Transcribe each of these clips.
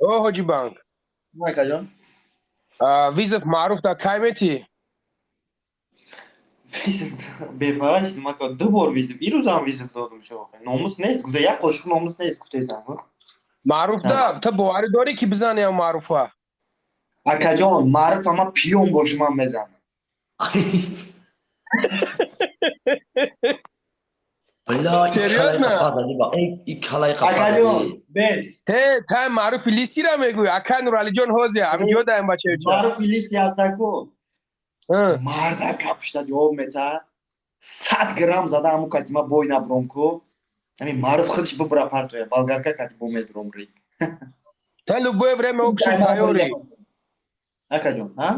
О, Ҳоҷи Банк. Акаҷон. Вызов Маъруф да кай метӣ? Вызов бефараш мака ду бор вызов. Ирӯзам вызов додум шо. Номус нест, гуфта як қошуқ номус нест, гуфтесам. Маъруф да ту боварӣ дорӣ, ки бизанӣ ам Маъруфа? Акаҷон, Маъруф ама пиён боши, ман мезанам. Бля, Серьезно? Икалай қафа Акаҷон, зади. Без. Те та Маъруфи лисира мегӯй, ака Нуралиҷон ҳозе, ҳамиҷо даем бачаюча. Маъруфи лиси ҳастаку. Марда капшта ҷавоб мета. 100 грамм зада ҳаму катима бой набром ку. Ҳамин Маъруф худш бибра партоя, болгарка кати бо медром рик. Та любое время окши тайёрӣ. Акаҷон, ҳа?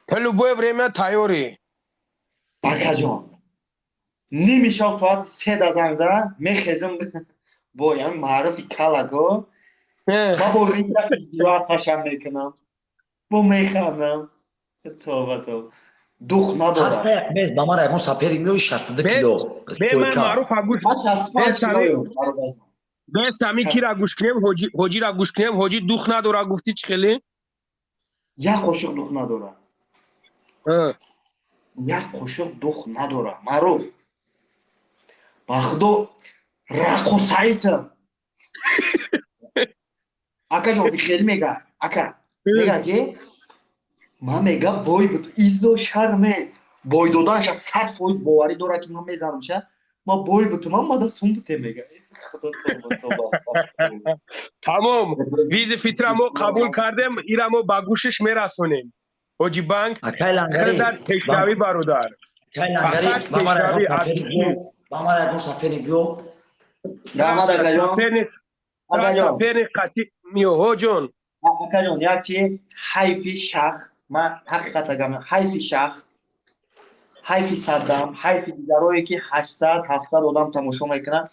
Та любое время тайёрӣ. Акаҷон, ними шаб соати 3 да занг зада, мехезам бой, ҳамин Маъруфи калако. Ма бо ринга издивоат мекунам. Бо механдам. Тоба, тоба. Дух надорад. Ҳаста як без ба мара ягон сапери меои 62 кило. Бе ман Маъруфа гӯш. Ман 65 килоем, бародарҷон. Бес ҳамин кира гӯш кунем, ҳоҷира гӯш кунем, ҳоҷи дух надора гуфтӣ, чӣ хеле? Як қошуқ дух надорад. Як қошуқ дух надорад. Маъруф. Ба худо рақосаитам. Акаҷон, хеле мега. Ака, мега ки ман мега бой буд. Изо шарме. Бой доданша 100% боварӣ дорад, ки ман мезанамша. Ман бой бутумам, мада сум буте мега. Худо, тоба, тоба. Тамом, вызов итра мо қабул кардем, ира мо ба гӯшиш мерасонем. Ҳоҷи Банк, Акай Лангари. хелдар пешравӣ, бародар. Акай Лангари, Фақат ба мара ягон пешравӣ аз сапери биё. Ба мара ягон сапери биё. Раҳмат, акаҷон. Соперник, Акаҷон. соперник қатъи миё, ҳоҷон. Акаҷон, як чи ҳайфи шах, ман ҳақиқата гап, ҳайфи шах, ҳайфи Саддам, ҳайфи дигарое, ки 800, 700 одам тамошо мекунад.